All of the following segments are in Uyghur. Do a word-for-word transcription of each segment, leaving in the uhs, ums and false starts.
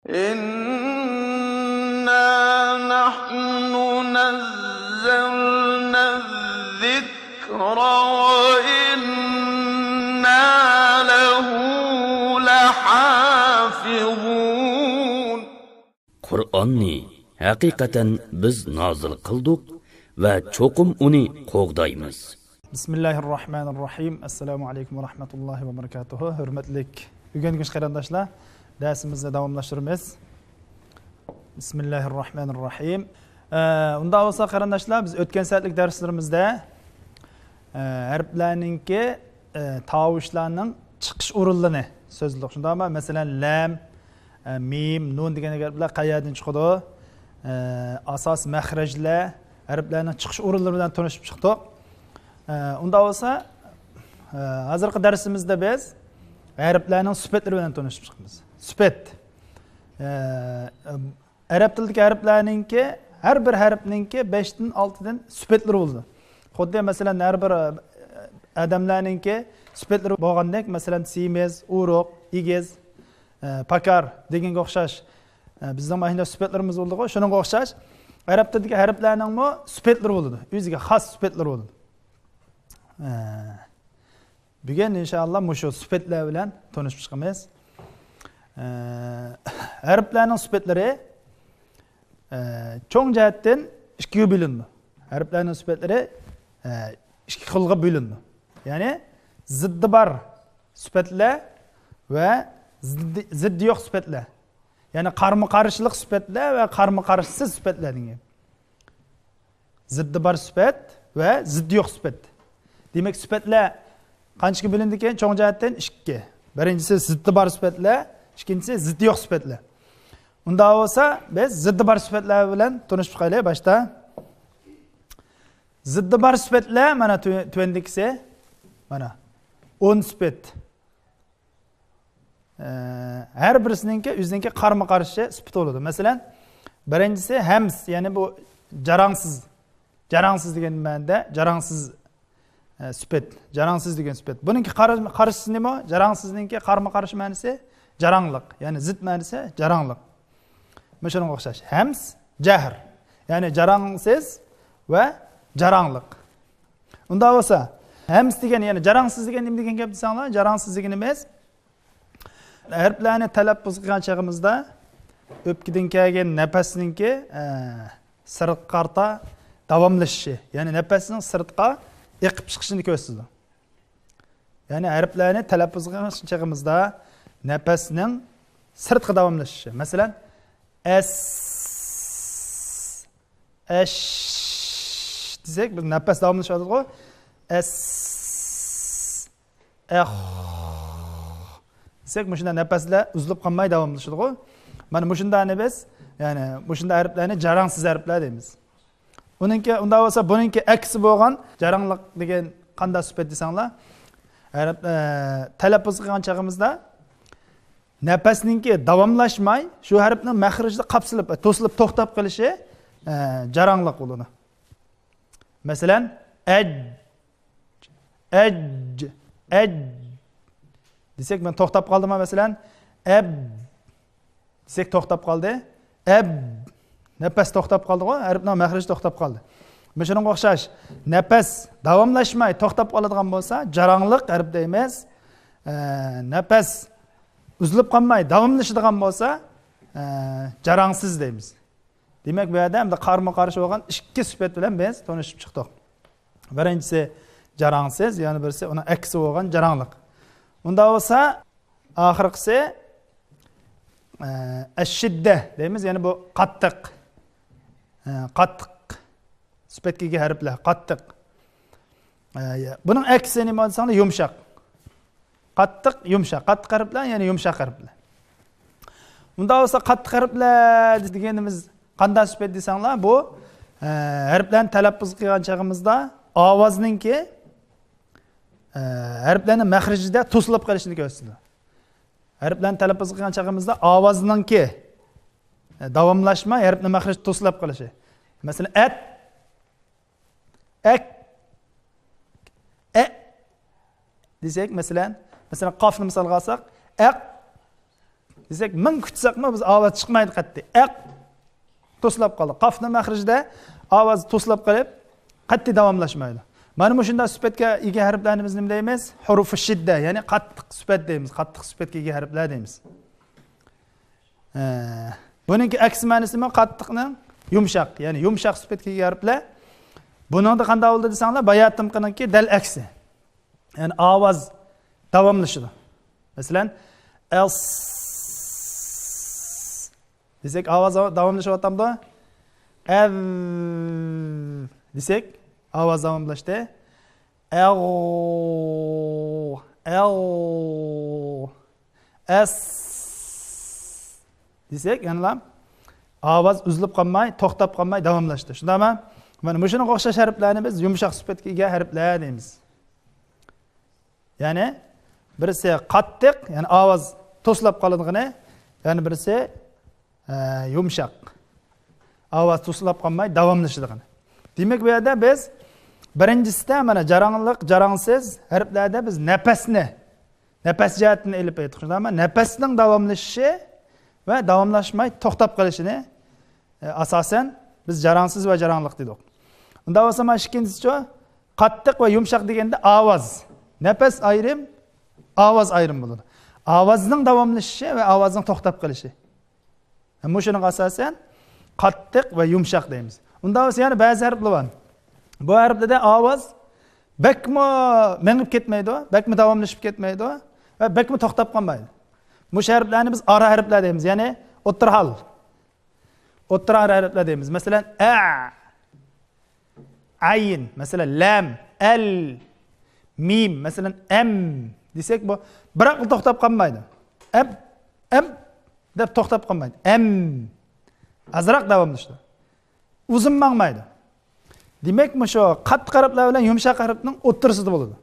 إنا نحن نزلنا الذكر وإنا له لحافظون. قۇرئاننى ھەقىقەتەن بىز نازىل قىلدۇق ۋە چوقۇم ئۇنى قوغدايمىز. بىسمىللاھىرراھمانىرراھىم. ئەسسالامۇ ئەلەيكۇم ۋە رەھمەتۇللاھى ۋە بەرىكاتۇھۇ. ھۆرمەتلىك ئۆگەنگۈچى قېرىنداشلار، دەرسىمىزنى داۋاملاشتۇرىمىز. بىسمىللاھىرراھمانىرراھىم. ئە، ئۇنداق بولسا قېرىنداشلار، بىز ئۆتكەن سائەتلىك دەرسلىرىمىزدە، ئە، ھەرپلەرنىڭكى، ئە، تاۋۇشلارنىڭ چىقىش ئورۇنلىرىنى سۆزلىدۇق. شۇنداقمۇ؟ مەسىلەن، لەم، ئە، مىم، نۇن دېگەن ھەرپلەر قەيەردىن چىقىدۇ؟ ئە، ئاساسىي مەخرەجلەر، ھەرپلەرنىڭ چىقىش ئورۇنلىرى بىلەن تونۇشۇپ چىقتۇق. ئە، ئۇنداق بولسا، ئە، ھازىرقى دەرسىمىزدە بىز ھەرپلەرنىڭ سۈپەتلىرى بىلەن تونۇشۇپ چىقىمىز. سۈپەت. ئە، ئەرەب تىلىدىكى ھەرپلەرنىڭكى، ھەر بىر ھەرپنىڭكى بەشتىن ئالتىدىن سۈپەتلىرى بولىدۇ. خۇددى مەسىلەن، ھەر بىر، ئە، ئادەملەرنىڭكى سۈپەتلىرى بولغاندەك، مەسىلەن، سېمىز، ئورۇق، ئېگىز، ئە، پاكار دېگەنگە ئوخشاش، ئە، بىزنىڭ مانا شۇنداق سۈپەتلىرىمىز بولىدىغۇ، شۇنىڭغا ئوخشاش ئەرەب تىلىدىكى ھەرپلەرنىڭمۇ سۈپەتلىرى بولىدۇ، ئۆزىگە خاس سۈپەتلىرى بولىدۇ. ئە، بۈگۈن ئىنشائاللا مۇشۇ سۈپەتلەر بىلەن تونۇشۇپ چىقىمىز. ئە، ھەرپلەرنىڭ سۈپەتلىرى، ئە، چوڭ جەھەتتىن ئىككىگە بۆلۈنىدۇ. ھەرپلەرنىڭ سۈپەتلىرى، ئە، ئىككى خىلغا بۆلۈنىدۇ. يەنى زىددى بار سۈپەتلەر ۋە زىددى، زىددى يوق سۈپەتلەر. يەنى قارمۇ قارشىلىق سۈپەتلەر ۋە قارمۇ قارشىسىز سۈپەتلەر دېگەن. زىددى بار سۈپەت ۋە زىددى يوق سۈپەت. دېمەك، سۈپەتلەر قانچىگە بۆلۈنىدىكەن؟ چوڭ جەھەتتىن ئىككى. بىرىنچىسى زىددى بار سۈپەتلەر، ئىككىنچىسى زىددى يوق سۈپەتلەر. ئۇنداق بولسا، بىز زىددى بار سۈپەتلەر بىلەن تونۇشۇپ چىقايلى باشتا. زىددى بار سۈپەتلەر مانا تۆ-، تۆۋەندىكىسى. مانا ئون سۈپەت. ئە، ھەر بىرسىنىڭكى ئۆزىنىڭكى قارمۇ قارشى سۈپىتى بولىدۇ. مەسىلەن، بىرىنچىسى ھەمس، يەنى بۇ جاراڭسىز. جاراڭسىز دېگەن مەنىدە جاراڭسىز، ئە، سۈپەت. جاراڭسىز دېگەن سۈپەت. بۇنىڭكى قار-، قارشىسى نېمە؟ جاراڭسىزنىڭكى قارمۇ قارشى مەنىسى جاراڭلىق. يەنى زىت مەنىسى جاراڭلىق. مۇشۇنىڭغا ئوخشاش. ھەمس، جەھر. يەنى جاراڭسىز ۋە جاراڭلىق. ئۇنداق بولسا، ھەمس دېگەن، يەنى جاراڭسىز دېگەن نېمە دېگەن گەپ دېسەڭلار، جاراڭسىز دېگىنىمىز ھەرپلەرنى تەلەپپۇز قىلغان چېغىمىزدا ئۆپكىدىن كەلگەن نەپەسنىڭكى، ئە، سىرتقا قارىتا داۋاملىشىشى، يەنى نەپەسنىڭ سىرتقا ئېقىپ چىقىشىنى كۆرسىتىدۇ. يەنى ھەرپلەرنى تەلەپپۇز قىلغان چېغىمىزدا نەپەسنىڭ سىرتقا داۋاملىشىشى. مەسىلەن، ئەس، ئەش دېسەك، بىز نەپەس داۋاملىشىۋاتىدىغۇ. ئەس، ئەخ دېسەك، مۇشۇنداق نەپەسلەر ئۈزۈلۈپ قالماي داۋاملىشىدىغۇ. مانا مۇشۇنداقنى بىز، يەنى مۇشۇنداق ھەرپلەرنى جاراڭسىز ھەرپلەر دەيمىز. ئۇنىڭكى، ئۇنداق بولسا، بۇنىڭكى ئەكسى بولغان جاراڭلىق دېگەن قانداق سۈپەت دېسەڭلار، ھەرپ، ئە، تەلەپپۇز قىلغان چېغىمىزدا نەپەسنىڭكى داۋاملاشماي، شۇ ھەرپنىڭ مەخرىجىدە قاپسىلىپ، توسۇلۇپ، توختاپ قېلىشى، ئە، جاراڭلىق بولىدۇ. مەسىلەن، ئەج، ئەج، ئەج دېسەك، مەن توختاپ قالدىممۇ؟ مەسىلەن، ئەب دېسەك، توختاپ قالدى. ئەب، نەپەس توختاپ قالدىغۇ، ھەرپنىڭ مەخرىجى توختاپ قالدى. مۇشۇنىڭغا ئوخشاش، نەپەس داۋاملاشماي توختاپ قالىدىغان بولسا، جاراڭلىق ھەرپ دەيمىز. ئە، نەپەس ئۈزۈلۈپ قالماي داۋاملىشىدىغان بولسا، ئە، جاراڭسىز دەيمىز. دېمەك، بۇ يەردە ئەمدى قارمۇ قارشى بولغان ئىككى سۈپەت بىلەن بىز تونۇشۇپ چىقتۇق. بىرىنچىسى جاراڭسىز، يەنە بىرسى ئۇنىڭ ئەكسى بولغان جاراڭلىق. ئۇنداق بولسا، ئاخىرقىسى، ئە، ئەششىددە دەيمىز، يەنى بۇ قاتتىق. ئە، قاتتىق سۈپەتكە ئىگە ھەرپلەر، قاتتىق. ئە، بۇنىڭ ئەكسى نېمە دېسەڭلار، يۇمشاق. قاتتىق، يۇمشاق. قاتتىق ھەرپلەر، يەنى يۇمشاق ھەرپلەر. ئۇنداق بولسا، قاتتىق ھەرپلەر دېگىنىمىز قانداق سۈپەت دېسەڭلار، بۇ، ئە، ھەرپلەرنى تەلەپپۇز قىلغان چېغىمىزدا ئاۋازنىڭكى، ئە، ھەرپلەرنىڭ مەخرىجىدە توسۇلۇپ قېلىشىنى كۆرسىتىدۇ. ھەرپلەرنى تەلەپپۇز قىلغان چېغىمىزدا ئاۋازنىڭكى، ئە، داۋاملاشماي، ھەرپنىڭ مەخرىجى توسۇلۇپ قېلىشى. مەسىلەن، ئەت، ئەك، ئە دېسەك، مەسىلەن، مەسىلەن، قافنى مىسالغا ئالساق، ئەق، دېسەك، مىڭ كۈتسەكمۇ بىز ئاۋاز چىقمايدۇ قەتئىي. ئەق توسلاپ قالدى. قافنىڭ مەخرىجىدە ئاۋاز توسلاپ قېلىپ، قەتئىي داۋاملاشمايدۇ. مانا مۇشۇنداق سۈپەتكە ئىگە ھەرپلەرنى بىز نېمە دەيمىز؟ ھۇرۇفۇ شىددە، يەنى قاتتىق سۈپەت دەيمىز. قاتتىق سۈپەتكە ئىگە ھەرپلەر دەيمىز. ئە، بۇنىڭكى ئەكسى مەنىسى نېمە؟ قاتتىقنىڭ يۇمشاق، يەنى يۇمشاق سۈپەتكە ئىگە ھەرپلەر. بۇنىڭدا قانداق بولدى دېسەڭلار، باياتىنقىنىڭكى دەل ئەكسى. يەنى ئاۋاز داۋاملىشىدۇ. مەسىلەن، ئەس دېسەك، ئاۋاز داۋاملىشىۋاتامدۇ؟ ئەۋ دېسەك، ئاۋاز داۋاملاشتى. ئەغ، ئەغ، ئەس دېسەك، يەنىلا ئاۋاز ئۈزۈلۈپ قالماي، توختاپ قالماي داۋاملاشتى. شۇنداقمۇ؟ مانا مۇشۇنىڭغا ئوخشاش ھەرپلەرنى بىز يۇمشاق سۈپەتكە ئىگە ھەرپلەر دەيمىز. يەنى بىرسى قاتتىق، يەنى ئاۋاز توسلاپ قالىدىغىنى، يەنى بىرسى، ئە، يۇمشاق. ئاۋاز توسلاپ قالماي داۋاملىشىدىغىنى. دېمەك، بۇ يەردە بىز بىرىنچىسىدە مانا جاراڭلىق، جاراڭسىز ھەرپلەردە بىز نەپەسنى، نەپەس جەھەتتىن ئېلىپ ئېيتتۇق. شۇنداقمۇ؟ نەپەسنىڭ داۋاملىشىشى ۋە داۋاملاشماي توختاپ قېلىشىنى، ئە، ئاساسەن بىز جاراڭسىز ۋە جاراڭلىق دېدۇق. ئۇنداق بولسا، مانا ئىككىنچىسىچۇ؟ قاتتىق ۋە يۇمشاق دېگەندە ئاۋاز. نەپەس ئايرىم، ئاۋاز ئايرىم بولىدۇ. ئاۋازنىڭ داۋاملىشىشى ۋە ئاۋازنىڭ توختاپ قېلىشى. مۇشۇنىڭغا ئاساسەن قاتتىق ۋە يۇمشاق دەيمىز. ئۇنداق بولسا يەنە بەزى ھەرپلەر بار. بۇ ھەرپلەردە ئاۋاز بەكمۇ مېڭىپ كەتمەيدۇ، بەكمۇ داۋاملىشىپ كەتمەيدۇ ۋە بەكمۇ توختاپ قالمايدۇ. مۇشۇ ھەرپلەرنى بىز ئارا ھەرپلەر دەيمىز، يەنى ئوتتۇرا ھال. ئوتتۇرا ھەرپلەر دەيمىز. مەسىلەن، ئە، ئەين، مەسىلەن، لەم، ئەل، مىم، مەسىلەن، ئەم دېسەك، بۇ بىراقلا توختاپ قالمايدۇ. ئەم، ئەم دەپ توختاپ قالمايدۇ. ئەم. ئازراق داۋاملىشىدۇ. ئۇزۇن ماڭمايدۇ. دېمەك، مۇشۇ قاتتىق ھەرپلەر بىلەن يۇمشاق ھەرپنىڭ ئوتتۇرىسىدا بولىدۇ.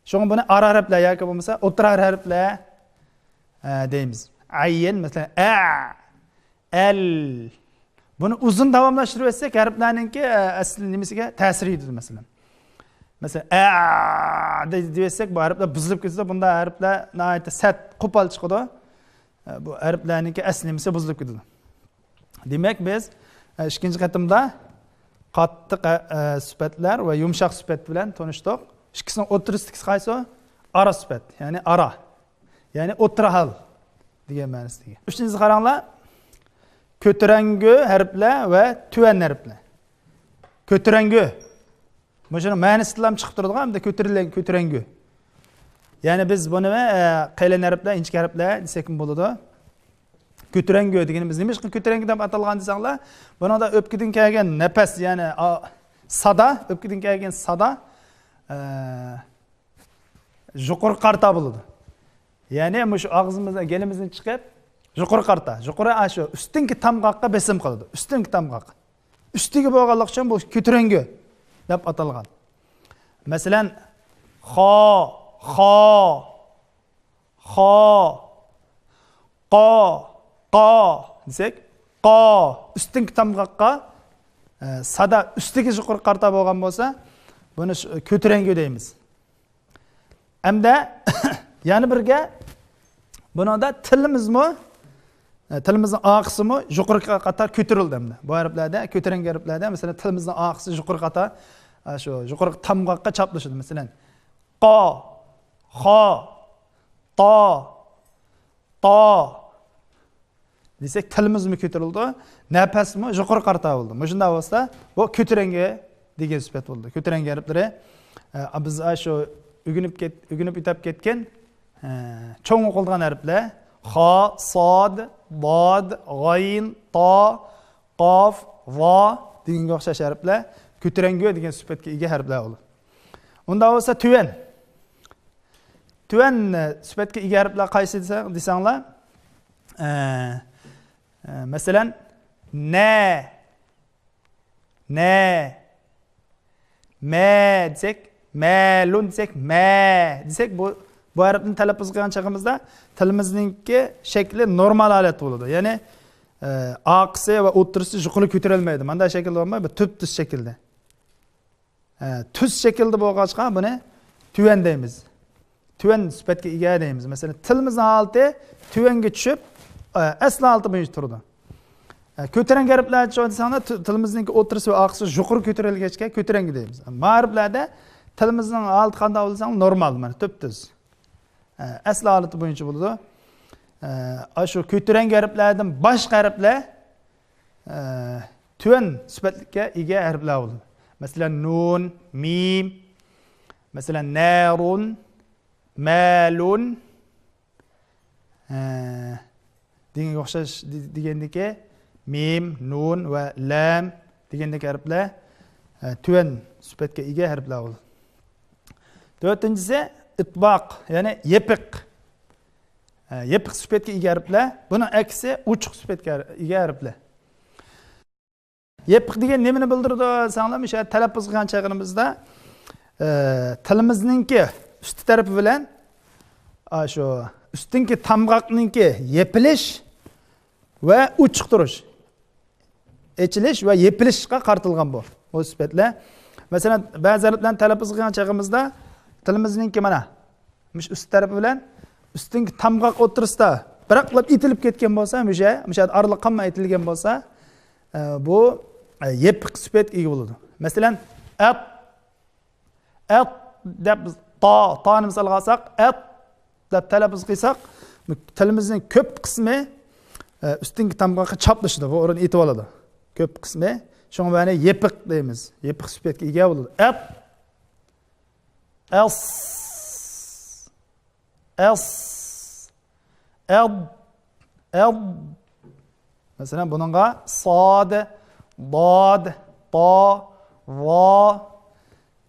شۇڭا بۇنى ئارا ھەرپلەر ياكى بولمىسا ئوتتۇرا ھەرپلەر، ئە، دەيمىز. ئەين، مەسىلەن، ئە، ئەل. بۇنى ئۇزۇن داۋاملاشتۇرۇۋەتسەك، ھەرپلەرنىڭكى، ئە، ئەسلى نېمىسىگە تەسىرى يېتىدۇ، مەسىلەن. مەسىلەن، ئە دەي-، دېيىۋەتسەك، بۇ ھەرپلەر بۇزۇلۇپ كېتىدۇ. بۇنداق ھەرپلەر ناھايىتى سەت، قوپال چىقىدۇ. ئە، بۇ ھەرپلەرنىڭكى ئەسلى نېمىسى بۇزۇلۇپ كېتىدۇ. دېمەك، بىز، ئە، ئىككىنچى قېتىمدا قاتتىق، ئە، ئە، سۈپەتلەر ۋە يۇمشاق سۈپەت بىلەن تونۇشتۇق. ئىككىسىنىڭ ئوتتۇرىسىدىكىسى قايسى؟ ئارا سۈپەت، يەنى ئارا. يەنى ئوتتۇرا ھال دېگەن مەنىسىدىكى. ئۈچىنچىسى قاراڭلار. كۆتۈرەڭگۈ ھەرپلەر ۋە تۆۋەن ھەرپلەر. كۆتۈرەڭگۈ. مۇشۇنىڭ مەنىسىدىنلا چىقىپ تۇرىدىغان ھەمدە كۆتۈرۈلگەن، كۆتۈرەڭگۈ. يەنى بىز بۇنى، ئە، قېلىن ھەرپلەر، ئىنچىكە ھەرپلەر دېسەكمۇ بولىدۇ. كۆتۈرەڭگۈ دېگىنىمىز نېمىشقا كۆتۈرەڭگۈ دەپ ئاتالغان دېسەڭلار، بۇنىڭدا ئۆپكىدىن كەلگەن نەپەس، يەنى، ئا، سادا، ئۆپكىدىن كەلگەن سادا، ئە، يۇقىرىغا قارىتا بولىدۇ. يەنى مۇشۇ ئاغزىمىزدىن، گېلىمىزدىن چىقىپ، يۇقىرىغا قارىتا، يۇقىرى، ئاشۇ ئۈستۈنكى تامغاققا بېسىم قىلىدۇ. ئۈستۈنكى تامغاق. ئۈستىگە بولغانلىقى ئۈچۈن بۇ كۆتۈرەڭگۈ دەپ ئاتالغان. مەسىلەن، خا، خا، خا، قا، قا دېسەك، قا، ئۈستۈنكى تامغاققا، ئە، سادا ئۈستىگە يۇقىرى قارىتا بولغان بولسا، بۇنى شۇ، كۆتۈرەڭگۈ دەيمىز. ھەمدە يەنە بىر گەپ، بۇنىڭدا تىلىمىزمۇ، ئە، تىلىمىزنىڭ ئارقىسىمۇ يۇقىرىغا قارىتا كۆتۈرۈلدى ھەمدە. بۇ ھەرپلەردە، كۆتۈرەڭگۈ ھەرپلەردە، مەسىلەن، تىلىمىزنىڭ ئارقىسى يۇقىرىغا قارىتا، ئە، شۇ يۇقىرىقى تامغاققا چاپلىشىدۇ. مەسىلەن، قا، خا، تا، تا دېسەك، تىلىمىزمۇ كۆتۈرۈلىدۇ، نەپەسمۇ يۇقىرى قارىتا بولىدۇ. مۇشۇنداق بولسا، بۇ كۆتۈرەڭگۈ دېگەن سۈپەت بولىدۇ. كۆتۈرەڭگۈ ھەرپلىرى، ئە، بىز شۇ ئۆگىنىپ كەت-، ئۆگىنىپ ئۆتۈپ كەتكەن، ئە، چوڭ ئوقۇلىدىغان ھەرپلەر، خا، ساد، داد، غايىن، تا، قاف، ۋا دېگەنگە ئوخشاش ھەرپلەر كۆتۈرەڭگۈ دېگەن سۈپەتكە ئىگە ھەرپلەر بولىدۇ. ئۇنداق بولسا تۆۋەن. تۆۋەن، ئە، سۈپەتكە ئىگە ھەرپلەر قايسى دېسە-، دېسەڭلار، ئە، ئە، مەسىلەن، نە، نە، مە دېسەك، مەلۇن دېسەك، مە دېسەك، بۇ، بۇ ھەرپنى تەلەپپۇز قىلغان چېغىمىزدا تىلىمىزنىڭكى شەكلى نورمال ھالەتتە بولىدۇ. يەنى، ئە، ئارقىسى ۋە ئوتتۇرىسى يۇقىرى كۆتۈرۈلمەيدۇ. مانداق شەكىلدە بولماي، بىر تۈپتۈز شەكىلدە. ئە، تۈز شەكىلدە بولغاچقا، بۇنى تۆۋەن دەيمىز. تۆۋەن سۈپەتكە ئىگە دەيمىز. مەسىلەن، تىلىمىزنىڭ ھالىتى تۆۋەنگە چۈشۈپ، ئە، ئەسلى ھالىتى بويىچە تۇرىدۇ. ئە، كۆتۈرەڭگۈ ھەرپلەر چوڭ دېسەڭلار، تىل-، تىلىمىزنىڭكى ئوتتۇرىسى ۋە ئارقىسى يۇقىرى كۆتۈرۈلگەچكە كۆتۈرەڭگۈ دەيمىز. ئەمما ھەرپلەردە تىلىمىزنىڭ ھالىتى قانداق بولىدۇ دېسەڭلار، نورمال، مانا، تۈپتۈز. ئە، ئەسلى ھالىتى بويىچە بولىدۇ. ئە، ئاشۇ كۆتۈرەڭگۈ ھەرپلەردىن باشقا ھەرپلەر، ئە، تۆۋەن سۈپەتكە ئىگە ھەرپلەر بولىدۇ. مەسىلەن، نۇن، مىم، مەسىلەن، نارۇن، مالۇن، ئە، دېگەنگە ئوخشاش دې-، دېگەندىكى مىم، نۇن ۋە لام دېگەندىكى ھەرپلەر، ئە، تۆۋەن سۈپەتكە ئىگە ھەرپلەر بولىدۇ. تۆتىنچىسى ئىتباق، يەنى يېپىق. ئە، يېپىق سۈپەتكە ئىگە ھەرپلەر. بۇنىڭ ئەكسى ئوچۇق سۈپەتكە ئىگە ھەرپلەر. يېپىق دېگەن نېمىنى بىلدۈرىدۇ دېسەڭلار، مۇشۇ تەلەپپۇز قىلغان چېغىمىزدا، ئە، تىلىمىزنىڭكى ئۈستى تەرىپى بىلەن، ئا، شۇ ئۈستۈنكى تامغاقنىڭكى يېپىلىش ۋە ئوچۇق تۇرۇش، ئېچىلىش ۋە يېپىلىشقا قارىتىلغان بۇ، بۇ سۈپەتلەر. مەسىلەن، بەزى ھەرپلەرنى تەلەپپۇز قىلغان چېغىمىزدا تىلىمىزنىڭكى مانا مۇشۇ ئۈست تەرىپى بىلەن ئۈستۈنكى تامغاق ئوتتۇرىسىدا بىراقلا ئېتىلىپ كەتكەن بولسا، مۇشۇ، مۇشۇ يەردە ئارىلىق قالماي ئېتىلگەن بولسا، ئە، بۇ، ئە، يېپىق سۈپەتكە ئىگە بولىدۇ. مەسىلەن، ئەت، ئەت دەپ بىز تا، تانى مىسالغا ئالساق، ئەت دەپ تەلەپپۇز قىلساق، تىلىمىزنىڭ كۆپ قىسمى، ئە، ئۈستۈنكى تامغاققا چاپلىشىدۇ، بۇ ئورۇن ئېتىۋالىدۇ. كۆپ قىسمى. شۇڭا بۇنى يېپىق دەيمىز. يېپىق سۈپەتكە ئىگە بولىدۇ. ئەت، ئەس، ئەس، ئەد، ئەد. مەسىلەن، بۇنىڭغا ساد، داد، تا، ۋا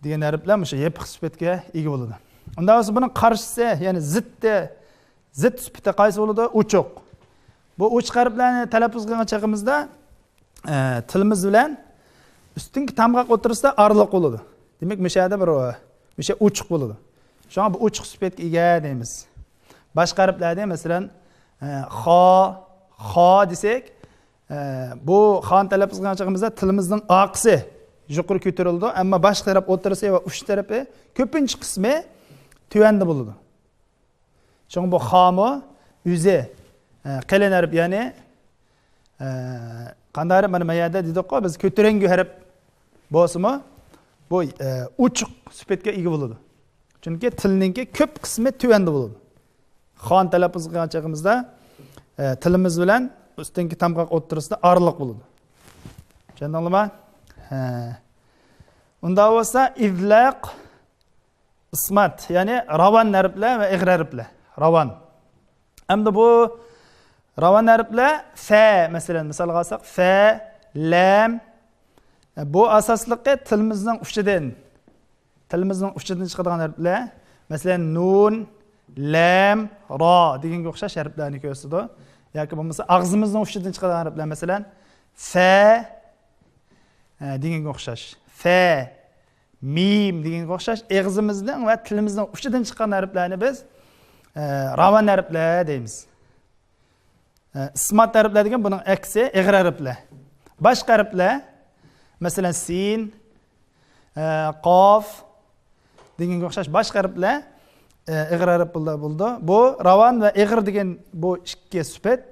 دېگەن ھەرپلەر مۇشۇ يېپىق سۈپەتكە ئىگە بولىدۇ. ئۇنداق بولسا بۇنىڭ قارشىسى، يەنى زىتى، زىت سۈپىتى قايسى بولىدۇ؟ ئوچۇق. بۇ ئوچۇق ھەرپلەرنى تەلەپپۇز قىلغان چېغىمىزدا، ئە، تىلىمىز بىلەن ئۈستۈنكى تامغاق ئوتتۇرىسىدا ئارىلىق بولىدۇ. دېمەك، مۇشۇ يەردە بىر، مۇشۇ ئوچۇق بولىدۇ. شۇڭا بۇ ئوچۇق سۈپەتكە ئىگە دەيمىز. باشقا ھەرپلەردە، مەسىلەن، ئە، خا، خا دېسەك، ئە، بۇ خانى تەلەپپۇز قىلغان چېغىمىزدا تىلىمىزنىڭ ئارقىسى يۇقىرى كۆتۈرۈلىدۇ، ئەمما باش تەرەپ، ئوتتۇرىسى ۋە ئۇچ تەرىپى كۆپىنچە قىسمى تۆۋەندە بولىدۇ. شۇڭا بۇ خامۇ ئۆزى، ئە، قېلىن ھەرپ، يەنى، ئە، قانداق ھەرپ؟ مانا، ما يەردە دېدۇققۇ، بىز كۆتۈرەڭگۈ ھەرپ بولسىمۇ، بۇ، ئە، ئوچۇق سۈپەتكە ئىگە بولىدۇ. چۈنكى تىلنىڭكى كۆپ قىسمى تۆۋەندە بولىدۇ. خانى تەلەپپۇز قىلغان چېغىمىزدا، ئە، تىلىمىز بىلەن ئۈستۈنكى تامغاق ئوتتۇرىسىدا ئارىلىق بولىدۇ. چۈشەندىڭلارمۇ؟ ھە. ئۇنداق بولسا، ئىزلاق، ئىسمات، يەنى راۋان ھەرپلەر ۋە ئېغىر ھەرپلەر. راۋان. ئەمدى بۇ راۋان ھەرپلەر فە، مەسىلەن، مىسالغا ئالساق، فە، لەم. بۇ ئاساسلىقى تىلىمىزنىڭ ئۇچىدىن، تىلىمىزنىڭ ئۇچىدىن چىقىدىغان ھەرپلەر. مەسىلەن، نۇن، لەم، را دېگەنگە ئوخشاش ھەرپلەرنى كۆرسىتىدۇ. ياكى بولمىسا ئاغزىمىزنىڭ ئۇچىدىن چىقىدىغان ھەرپلەر، مەسىلەن، فە، ئە، دېگەنگە ئوخشاش. فە، مىم دېگەنگە ئوخشاش ئېغىزىمىزنىڭ ۋە تىلىمىزنىڭ ئۇچىدىن چىققان ھەرپلەرنى بىز، ئە، راۋان ھەرپلەر دەيمىز. ئە، ئىسمات ھەرپلەر دېگەن بۇنىڭ ئەكسى، ئېغىر ھەرپلەر. باشقا ھەرپلەر، مەسىلەن، سىن، ئە، قاف دېگەنگە ئوخشاش باشقا ھەرپلەر، ئە، ئېغىر ھەرپ بولىدۇ. بۇ راۋان ۋە ئېغىر دېگەن بۇ ئىككى سۈپەت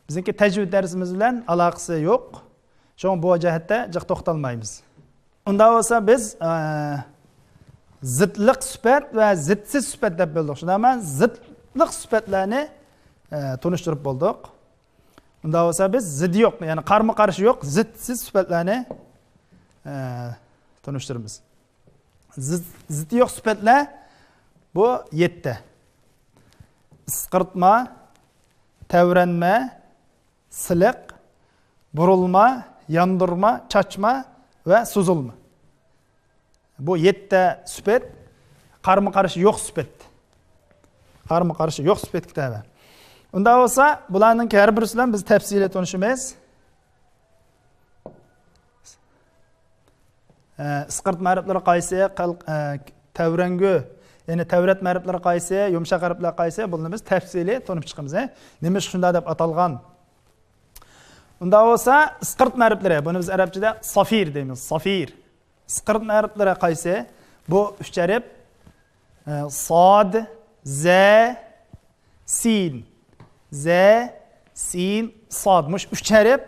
بىزنىڭكى تەجۋىد دەرسىمىز بىلەن ئالاقىسى يوق. شۇڭا بۇ جەھەتتە جىق توختالمايمىز. ئۇنداق بولسا بىز، ئە، زىتلىق سۈپەت ۋە زىتسىز سۈپەت دەپ بۆلدۇق. شۇنداقمۇ؟ زىتلىق سۈپەتلەرنى، ئە، تونۇشتۇرۇپ بولدۇق. ئۇنداق بولسا بىز زىدى يوق، يەنى قارمۇ قارشى يوق زىتسىز سۈپەتلەرنى، ئە، تونۇشتۇرىمىز. زىت-، زىتى يوق سۈپەتلەر بۇ يەتتە. ئىسقىرتما، تەۋرەنمە، سىلىق، بۇرۇلما، ياندۇرما، چاچما ۋە سوزۇلما. بۇ يەتتە سۈپەت قارمۇ قارشى يوق سۈپەت. قارمۇ قارشى يوق سۈپەتكە تەۋە. ئۇنداق بولسا، بۇلارنىڭ ھەر بىرسى بىلەن بىز تەپسىلىي تونۇشىمىز. ئە، ئىسقىرتما ھەرپلىرى قايسى؟ قەل-، ئە، تەۋرەنگۈ، يەنى تەۋرەتمە ھەرپلىرى قايسى؟ يۇمشاق ھەرپلەر قايسى؟ بۇنى بىز تەپسىلىي تونۇپ چىقىمىز. نېمىشقا شۇنداق دەپ ئاتالغان؟ ئۇنداق بولسا، ئىسقىرتما ھەرپلىرى، بۇنى بىز ئەرەبچىدە سافىر دەيمىز، سافىر. ئىسقىرتما ھەرپلىرى قايسى؟ بۇ ئۈچ ھەرپ، ئە، ساد، زە، سىن. زە، سىن، ساد. مۇشۇ ئۈچ ھەرپ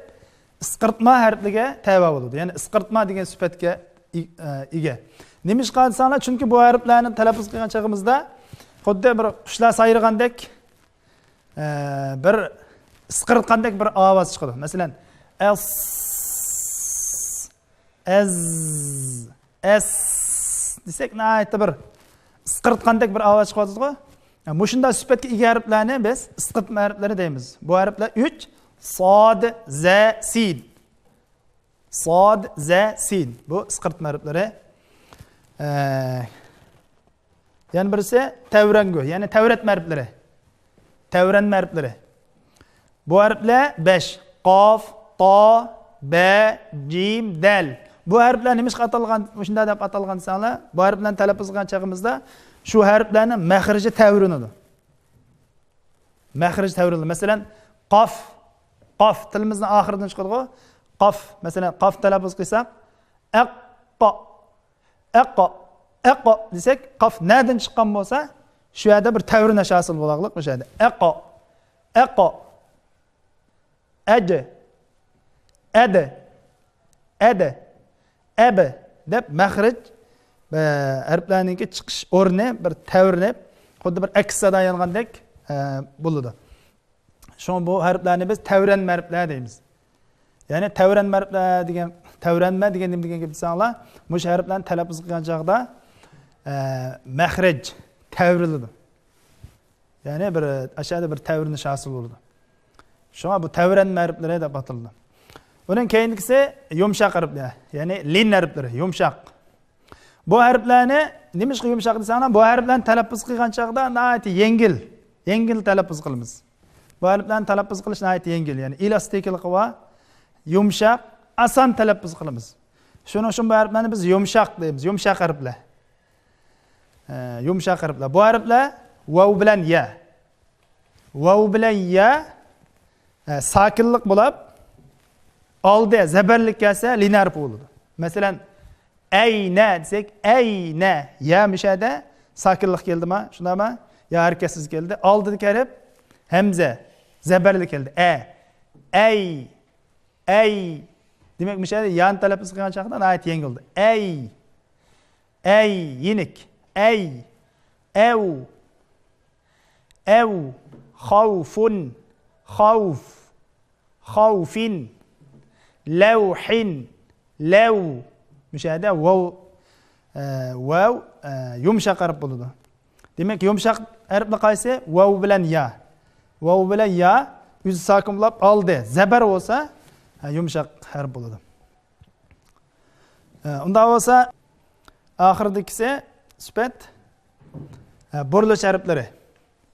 ئىسقىرتما ھەرپلىرىگە تەۋە بولىدۇ. يەنى ئىسقىرتما دېگەن سۈپەتكە ئى-، ئە، ئىگە. نېمىشقا دېسەڭلار، چۈنكى بۇ ھەرپلەرنى تەلەپپۇز قىلغان چېغىمىزدا خۇددى بىر قۇشلار سايرىغاندەك، ئە، بىر ئىسقىرتقاندەك بىر ئاۋاز چىقىدۇ. مەسىلەن، ئەس، ئەز، ئەس دېسەك، ناھايىتى بىر ئىسقىرتقاندەك بىر ئاۋاز چىقىۋاتىدىغۇ. مۇشۇنداق سۈپەتكە ئىگە ھەرپلەرنى بىز ئىسقىرتما ھەرپلىرى دەيمىز. بۇ ھەرپلەر ئۈچ، ساد، زە، سىن. ساد، زە، سىن. بۇ ئىسقىرتما ھەرپلىرى. ئە، يەنە بىرسى تەۋرەنگۈ، يەنى تەۋرەتمە ھەرپلىرى. تەۋرەنمە ھەرپلىرى. بۇ ھەرپلەر بەش. قاف، تا، بە، جىم، دەل. بۇ ھەرپلەر نېمىشقا ئاتالغان، مۇشۇنداق دەپ ئاتالغان دېسەڭلار، بۇ ھەرپلەرنى تەلەپپۇز قىلغان چېغىمىزدا شۇ ھەرپلەرنىڭ مەخرىجى تەۋرىنىدۇ. مەخرىجى تەۋرىنىدۇ. مەسىلەن، قاف. قاف تىلىمىزنىڭ ئاخىرىدىن چىقىدىغۇ. قاف، مەسىلەن، قاف تەلەپپۇز قىلساق، ئەققا، ئەققا، ئەققا دېسەك، قاف نەدىن چىققان بولسا، شۇ يەردە بىر تەۋرىنىش ھاسىل بولاغلىق مۇشۇ يەردە. ئەققا، ئەققا، ئەج، ئەد، ئەد، ئەب دەپ مەخرىج، ئە، ھەرپلەرنىڭكى چىقىش ئورنى بىر تەۋرىنىپ، خۇددى بىر ئەكس سادا يانغاندەك، ئە، بولىدۇ. شۇڭا بۇ ھەرپلەرنى بىز تەۋرەنمە ھەرپلەر دەيمىز. يەنى تەۋرەنمە ھەرپلەر دېگەن، تەۋرەنمە دېگەن نېمە دېگەن گەپ دېسەڭلار، مۇشۇ ھەرپلەرنى تەلەپپۇز قىلغان چاغدا، ئە، مەخرەج تەۋرىلىدۇ. يەنى بىر، ئاشۇ يەردە بىر تەۋرىنىش ھاسىل بولىدۇ. شۇڭا بۇ تەۋرەنمە ھەرپلىرى دەپ ئاتىلىدۇ. ئۇنىڭ كەينىدىكىسى يۇمشاق ھەرپلەر، يەنى لىن ھەرپلىرى، يۇمشاق. بۇ ھەرپلەرنى نېمىشقا يۇمشاق دېسەڭلار، بۇ ھەرپلەرنى تەلەپپۇز قىلغان چاغدا ناھايىتى يەڭگىل، يەڭگىل تەلەپپۇز قىلىمىز. بۇ ھەرپلەرنى تەلەپپۇز قىلىش ناھايىتى يەڭگىل، يەنى ئېلاستىكىلىقى بار، يۇمشاق، ئاسان تەلەپپۇز قىلىمىز. شۇنىڭ ئۈچۈن بۇ ھەرپلەرنى بىز يۇمشاق دەيمىز، يۇمشاق ھەرپلەر. ئە، يۇمشاق ھەرپلەر. بۇ ھەرپلەر ۋاۋ بىلەن يا. ۋاۋ بىلەن يا، ئە، ساكىنلىق بولۇپ، ئالدى زەبەرلىك كەلسە، لىن ھەرپى بولىدۇ. مەسىلەن، ئەينە دېسەك، ئەينە. يا مۇشەدە ساكىنلىق كەلدىما؟ شۇنداقما؟ يا ھەرىكەتسىز كەلدى. ئالدىدىكى ھەرپ ھەمزە، زەبەرلىك كەلدى. ئە، ئەي، ئەي. دېمەك، مۇشەدە يانى تەلەپپۇز قىلغان چاغدا ناھايىتى يەڭگىل بولدى. ئەي، ئەي، يېنىك. ئەي، ئەۋ، ئەۋ. خاۋفۇن، خاۋف، خاۋفىن. لەۋھىن، لەۋ. مۇشەدە ۋاۋ، ئە، ۋاۋ، ئە، يۇمشاق ھەرپ بولىدۇ. دېمەك، يۇمشاق ھەرپلەر قايسى؟ ۋاۋ بىلەن يا. ۋاۋ بىلەن يا ئۆزى ساكىن بولۇپ، ئالدى زەبەر بولسا، ھە، يۇمشاق ھەرپ بولىدۇ. ئە، ئۇنداق بولسا، ئاخىرىدىكىسى سۈپەت، ئە، بۇرۇلۇش ھەرپلىرى.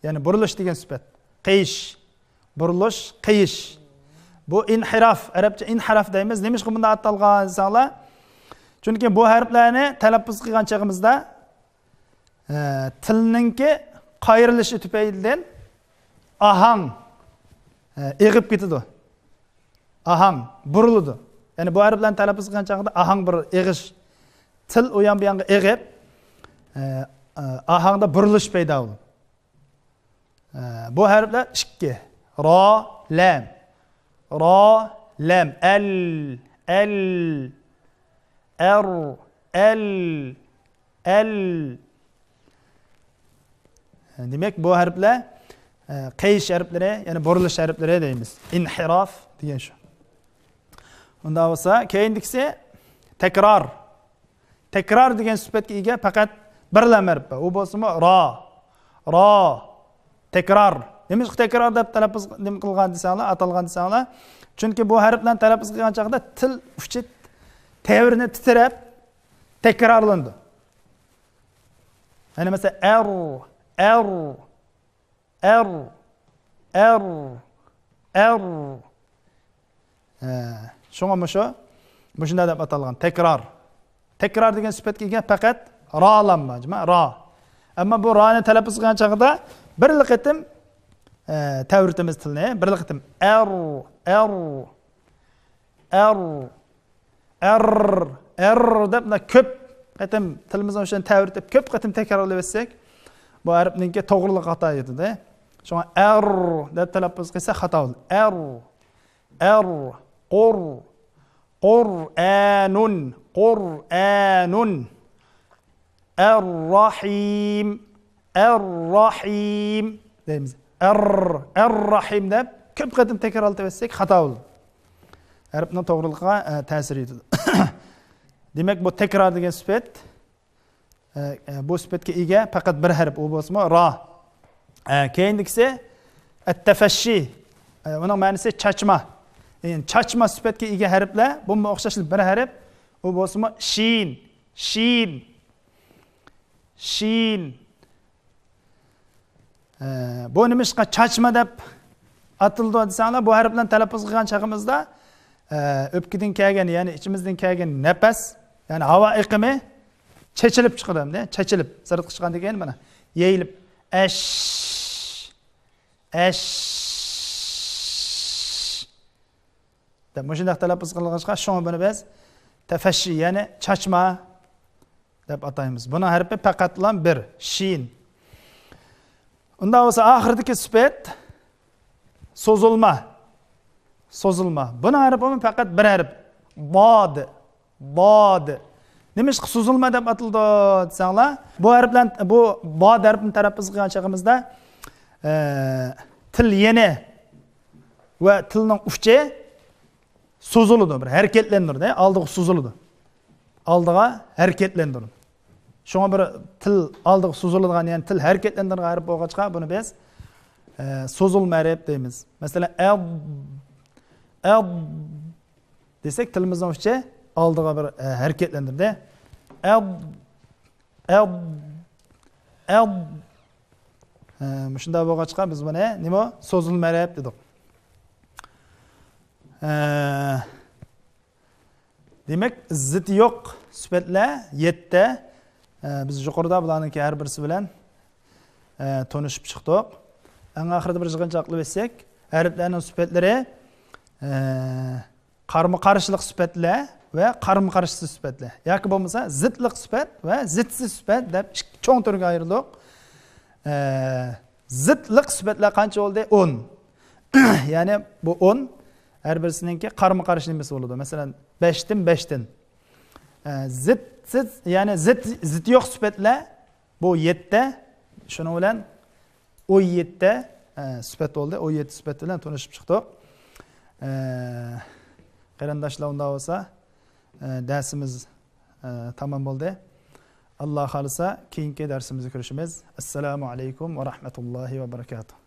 يەنى بۇرۇلۇش دېگەن سۈپەت. قېيىش. بۇرۇلۇش، قېيىش. بۇ ئىنھىراف، ئەرەبچە ئىنھىراف دەيمىز. نېمىشقا بۇنداق ئاتالغان دېسەڭلار، چۈنكى بۇ ھەرپلەرنى تەلەپپۇز قىلغان چېغىمىزدا، ئە، تىلنىڭكى قايرىلىشى تۈپەيلىدىن ئاھاڭ، ئە، ئېغىپ كېتىدۇ. ئاھاڭ بۇرۇلىدۇ. يەنى بۇ ھەرپلەرنى تەلەپپۇز قىلغان چاغدا ئاھاڭ بىر ئېغىش، تىل ئۇ يان بۇ يانغا ئېغىپ، ئە، ئە، ئاھاڭدا بۇرۇلۇش پەيدا بولىدۇ. ئە، بۇ ھەرپلەر ئىككى. را، لام. را، لام. ئەل، ئەل، ئەر، ئەل، ئەل. دېمەك، بۇ ھەرپلەر، ئە، قېيىش ھەرپلىرى، يەنى بۇرۇلۇش ھەرپلىرى دەيمىز. ئىنھىراف دېگەن شۇ. ئۇنداق بولسا، كەينىدىكىسى تەكرار. تەكرار دېگەن سۈپەتكە ئىگە پەقەت بىرلا ھەرپ بار. ئۇ بولسىمۇ را. را. تەكرار. نېمىشقا تەكرار دەپ تەلەپپۇز نېمە قىلغان دېسەڭلار، ئاتالغان دېسەڭلار؟ چۈنكى بۇ ھەرپلەرنى تەلەپپۇز قىلغان چاغدا تىل ئۇچى تەۋرىنىپ، تىترەپ، تەكرارلىنىدۇ. يەنى مەسىلەن، ئەر، ئەر، ئەر، ئەر، ئەر. ھە، شۇڭا مۇشۇ، مۇشۇنداق دەپ ئاتالغان، تەكرار. تەكرار دېگەن سۈپەتكە ئىگە پەقەت رالام بار، جۇمۇ، را. ئەمما بۇ رانى تەلەپپۇز قىلغان چاغدا بىرلا قېتىم، ئە، تەۋرىتىمىز تىلنى، بىرلا قېتىم ئەر، ئەر، ئەر، ئەر، ئەر دەپ مۇنداق كۆپ قېتىم تىلىمىزنى ئوشۇن تەۋرىتىپ، كۆپ قېتىم تەكرارلىۋەتسەك، بۇ ھەرپنىڭكى توغرىلىقى خاتا يېتىدۇ. شۇڭا ئەر دەپ تەلەپپۇز قىلسا خاتا بولىدۇ. ئەر، ئەر، قۇر، قۇرئانۇن، قۇرئانۇن. ئەر-راھىم، ئەر-راھىم دەيمىز. ئەر، ئەر-راھىم دەپ كۆپ قېتىم تەكرارلىتىۋەتسەك خاتا بولىدۇ. ھەرپنىڭ توغرىلىقىغا، ئە، تەسىر يېتىدۇ. دېمەك، بۇ تەكرار دېگەن سۈپەت، ئە، ئە، بۇ سۈپەتكە ئىگە پەقەت بىر ھەرپ، ئۇ بولسىمۇ را. ئە، كېيىندىكىسى ئەت-تەفەششى. ئە، ئۇنىڭ مەنىسى چاچما. يەنى چاچما سۈپەتكە ئىگە ھەرپلەر، بۇمۇ ئوخشاشلا بىر ھەرپ، ئۇ بولسىمۇ شىن، شىن، شىن. ئە، بۇ نېمىشقا چاچما دەپ ئاتىلىدۇ دېسەڭلار، بۇ ھەرپلەرنى تەلەپپۇز قىلغان چېغىمىزدا، ئە، ئۆپكىدىن كەلگەن، يەنى ئىچىمىزدىن كەلگەن نەپەس، يەنى ھاۋا ئېقىمى چېچىلىپ چىقىدۇ ئەمدى، چېچىلىپ، سىرتقا چىققاندىن كېيىن مانا، يېيىلىپ، ئەش، ئەش دەپ مۇشۇنداق تەلەپپۇز قىلىنغاچقا، شۇڭا بۇنى بىز تەفەششى، يەنى چاچما دەپ ئاتايمىز. بۇنىڭ ھەرپى پەقەتلا بىر، شىن. ئۇنداق بولسا ئاخىرىدىكى سۈپەت سوزۇلما. سوزۇلما. بۇنىڭ ھەرپىمۇ پەقەت بىر ھەرپ. داد. داد. نېمىشقا سوزۇلما دەپ ئاتىلىدۇ دېسەڭلار، بۇ ھەرپلەر، بۇ داد ھەرپىنى تەلەپپۇز قىلغان چېغىمىزدا، ئە، تىل يېنى ۋە تىلنىڭ ئۇچى سوزۇلىدۇ، بىر ھەرىكەتلەندۈرىدۇ، ئالدىغا سوزۇلىدۇ. ئالدىغا ھەرىكەتلەندۈرىدۇ. شۇڭا بىر تىل ئالدىغا سوزۇلىدىغان، يەنى تىل ھەرىكەتلەندۈرىدىغان ھەرپ بولغاچقا، بۇنى بىز، ئە، سوزۇلما ھەرپ دەيمىز. مەسىلەن، ئەض، ئەض دېسەك، تىلىمىزنىڭ ئۇچى ئالدىغا بىر، ئە، ھەرىكەتلەندۈردى. ئەض، ئەض، ئەض. ئە، مۇشۇنداق بولغاچقا، بىز بۇنى نېمە؟ سوزۇلما ھەرپ دېدۇق. ئە، دېمەك، زىتى يوق سۈپەتلەر يەتتە. ئە، بىز يۇقىرىدا بۇلارنىڭكى ھەر بىرسى بىلەن، ئە، تونۇشۇپ چىقتۇق. ئەڭ ئاخىرىدا بىر يىغىنچاقلاپ ئۆتسەك، ھەرپلەرنىڭ سۈپەتلىرى، ئە، قارمۇ قارشىلىق سۈپەتلەر ۋە قارمۇ قارشىسىز سۈپەتلەر. ياكى بولمىسا زىتلىق سۈپەت ۋە زىتسىز سۈپەت دەپ ئىككى چوڭ تۈرگە ئايرىلدۇق. ئە، زىتلىق سۈپەتلەر قانچە بولدى؟ ئون. يەنى بۇ ئون ھەر بىرسىنىڭكى قارمۇ قارشى نېمىسى بولىدۇ؟ مەسىلەن، بەشتىن، بەشتىن. ئە، زىتسىز، يەنى زىت، زىتى يوق سۈپەتلەر بۇ يەتتە. شۇنىڭ بىلەن ئون يەتتە، ئە، سۈپەت بولدى. ئون يەتتە سۈپەت بىلەن تونۇشۇپ چىقتۇق. ئە، قېرىنداشلار، ئۇنداق بولسا، ئە، دەرسىمىز، ئە، تامام بولدى. ئاللا خالىسا، كېيىنكى دەرسىمىزدە كۆرۈشىمىز. ئەسسالامۇ ئەلەيكۇم ۋە رەھمەتۇللاھى ۋە بەرىكاتۇھ.